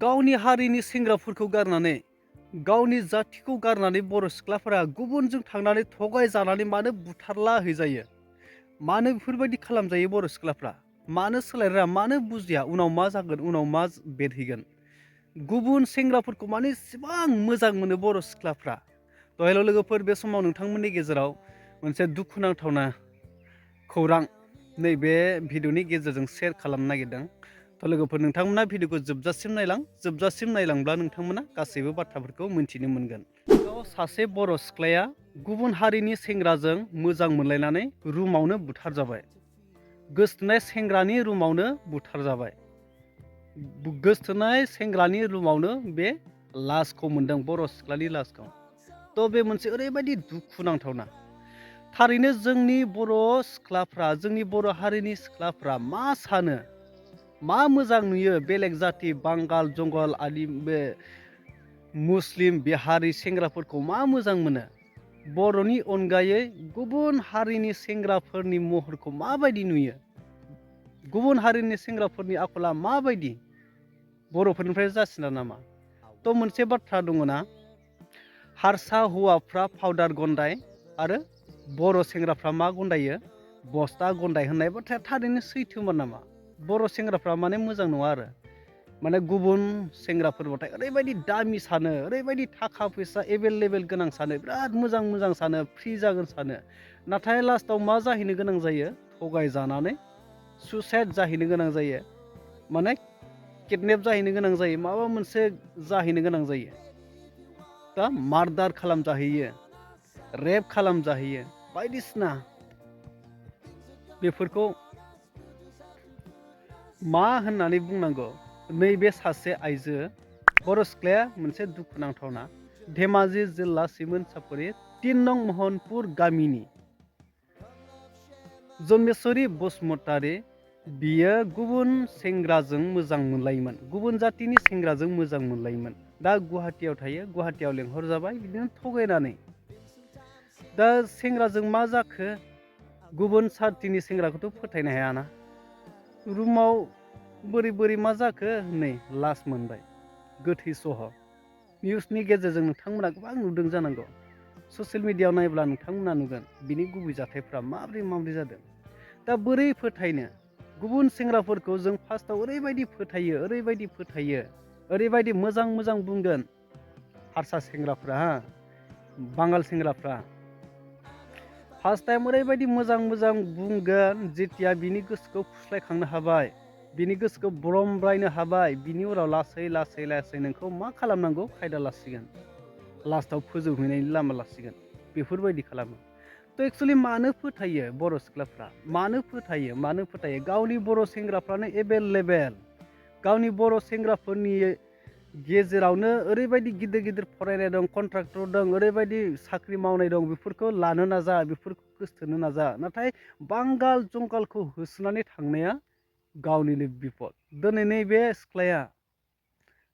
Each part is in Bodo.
गावनि हारिनि सेंग्राफोरखौ गारनानै गावनि जाथिखौ गारनानै बर' सिख्लाफोरा गुबुनजों थांनानै थगायजानानै मानो बुथारला हैजायो? मानो बेफोरबायदि खालामजायो बर' सिख्लाफ्रा? मानो सोलायरा? मानो बुजिया? उनाव मा जागोन? उनाव मा बेरहैगोन? गुबुन सेंग्राफोरखौ मानो इसेबां मोजां मोनो बर' सिख्लाफ्रा? थ' हेल' लोगोफोर, बे समाव नोंथांमोननि गेजेराव मोनसे दुखुनांथावना खौरां नैबे भिडिअ'नि गेजेरजों शेयार खालामनो नागिरदों। थ' लोगोफोर, नोंथांमोना भिडिअ'खौ जोबजासिम नायलांब्ला नोंथांमोना गासैबो बाथ्राफोरखौ मिन्थिनो मोनगोन। सासे बर' सिख्लाया गुबुन हारिनि सेंग्राजों मोजां मोनलायनानै रुमावनो बुथारजाबाय। गोसथोनाय सेंग्रानि रुमावनो बुथारजाबाय। गोसथोनाय सेंग्रानि रुमावनो बे लासखौ मोनदों, बर' सिख्लानि लासखौ। थ' बे मोनसे ओरैबायदि दुखुनांथावना। थारैनो जोंनि बर' सिख्लाफ्रा, जोंनि बर' हारिनि सिख्लाफ्रा मा सानो? मा मोजां नुयो बेलेग जाति बांगाल जंगल आदि बे मुस्लिम बिहारि सेंग्राफोरखौ मा मोजां मोनो? बर'नि अनगायै गुबुन हारिनि सेंग्राफोरनि महरखौ माबायदि नुयो? गुबुन हारिनि सेंग्राफोरनि आखला माबायदि? बर'फोरनिफ्राय जासिना नामा? थ' मोनसे बाथ्रा दङ ना, हारसा हौवाफ्रा पाउदार गन्दाय आरो बर' सेंग्राफ्रा मा गन्दायो? बस्ता गन्दाय होननाय बाथ्राया थारैनो सैथोमोन नामा? बर' सेंग्राफ्रा माने मोजां नङा आरो, माने गुबुन सेंग्राफोरबाथाय ओरैबायदि दामि सानो, ओरैबायदि थाखा फैसा एभेलेबेल गोनां सानो, बिराद मोजां मोजां सानो, फ्रि जागोन सानो। नाथाय लास्टाव मा जाहैनो गोनां जायो? थगायजानानै सुइसाइड जाहैनो गोनां जायो, माने किडनेप जाहैनो गोनां जायो, माबा मोनसे जाहैनो गोनां जायो। दा मार्डार खालामजाहैयो, रेप खालामजाहैयो, बायदिसिना। बेफोरखौ मा होननानै बुंनांगौ? नैबे सासे आइजो बर' सिख्लाया मोनसे दुखुनांथावना। धेमाजि जिल्ला सिमोनसापुरि 3 नं महनपुर गामिनि जन्मेश्वरी बसुमतारी। बियो गुबुन सेंग्राजों मोजां मोनलायोमोन, गुबुन जातिनि सेंग्राजों मोजां मोनलायोमोन। दा गुवाहाटियाव थायो, गुवाहाटियाव लेंहरजाबाय बिदिनो थगायनानै। दा सेंग्राजों मा जाखो? गुबुन जातिनि सेंग्राखौथ' फोथायनो हायाना। रुमाव बोरै मा जाखो? नै लास मोनबाय, गोथै सह। निउसनि गेजेरजों नोंथांमोना गोबां नुदों जानांगौ। ससियेल मिडियायाव नायब्ला नोंथांमोना नुगोन बिनि गुबै जाथायफ्रा माबोरै जादों। दा बोरै फोथायनो? गुबुन सेंग्राफोरखौ जों फार्स्टआव ओरैबायदि फोथायो, ओरैबायदि मोजां बुंगोन। हारसा सेंग्राफ्रा, बांगाल सेंग्राफ्रा फार्स्ट टाइम ओरैबायदि मोजां बुंगोन, जेथिया बिनि गोसोखौ फुस्लायखांनो हाबाय, बिनि गोसोखौ ब्रमब्रायनो हाबाय, बिनि उनाव लासै नोंखौ मा खालामनांगौ खायदा लासिगोन, लास्टाव फोजोबहैनायनि लामा लासिगोन। बेफोरबायदि खालामो। थ' एक्सुवेलि मानो फोथायो बर' सिख्लाफ्रा? मानो फोथायो? गावनि बर' सेंग्राफ्रानो एभेलेबेल, गावनि बर' सेंग्राफोरनि गेजेरावनो ओरैबायदि गिदिर फरायनाय दं, कन्ट्राक्टर दं, ओरैबायदि साख्रि मावनाय दं। बेफोरखौ लानो नाजा, बेफोरखौ गोसथोनो नाजा। नाथाय बांगाल जंगालखौ होसोनानै थांनाया गावनिनो बिपद। दिनै नैबे सिख्लाया,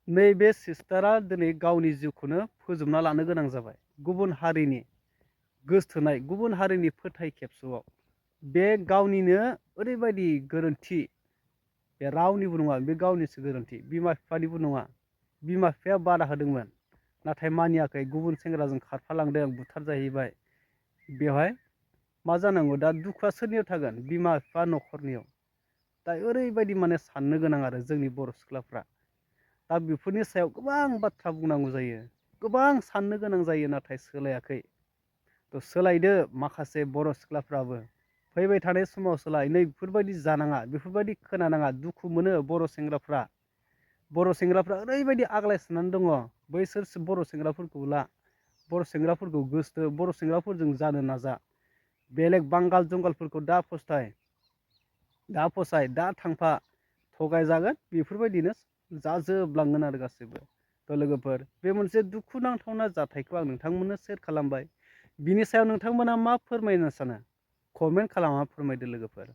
नैबे सिस्टारा दिनै गावनि जिउखौनो फोजोबना लानो गोनां जाबाय, गुबुन हारिनि गोसथोनाय, गुबुन हारिनि फोथाय खेबस'आव। बे गावनिनो ओरैबायदि गोरोन्थि, बे रावनिबो नङा, बे गावनिसो गोरोन्थि, बिमा बिफानिबो नङा। बिमा बिफाया बादा होदोंमोन, नाथाय मानियाखै, गुबुन सेंग्राजों खारफालांदों, बुथारजाहैबाय। बेवहाय मा जानांगौ? दा दुखुआ सोरनियाव थागोन? बिमा बिफा न'खरनियाव। दा ओरैबायदि माने साननो गोनां आरो जोंनि बर' सिख्लाफ्रा। दा बेफोरनि सायाव गोबां बाथ्रा बुंनांगौ जायो, गोबां साननो गोनां जायो, नाथाय सोलायाखै। थ' सोलायदो माखासे बर' सिख्लाफ्राबो, फैबाय थानाय समाव सोलाय। नै बेफोरबायदि जानाङा, बेफोरबायदि खोनानाङा। दुखु मोनो बर' सेंग्राफ्रा ओरैबायदि आग्लायसोनानै दङ। बैसोर बर' सेंग्राफोरखौ ला, बर' सेंग्राफोरखौ गोसथो, बर' सेंग्राफोरजों जानो नाजा। बेलेग बांगाल जंगालफोरखौ दा फसाय, दा थांफा, थगायजागोन। बेफोरबायदिनो जाजोबलांगोन आरो गासैबो। थ' लोगोफोर, बे मोनसे दुखुनांथावना जाथायखौ आं नोंथांमोननो शेयार खालामबाय। बिनि सायाव नोंथांमोना मा फोरमायनो सानो? कमेन्ट खालामना फोरमायदो लोगोफोर।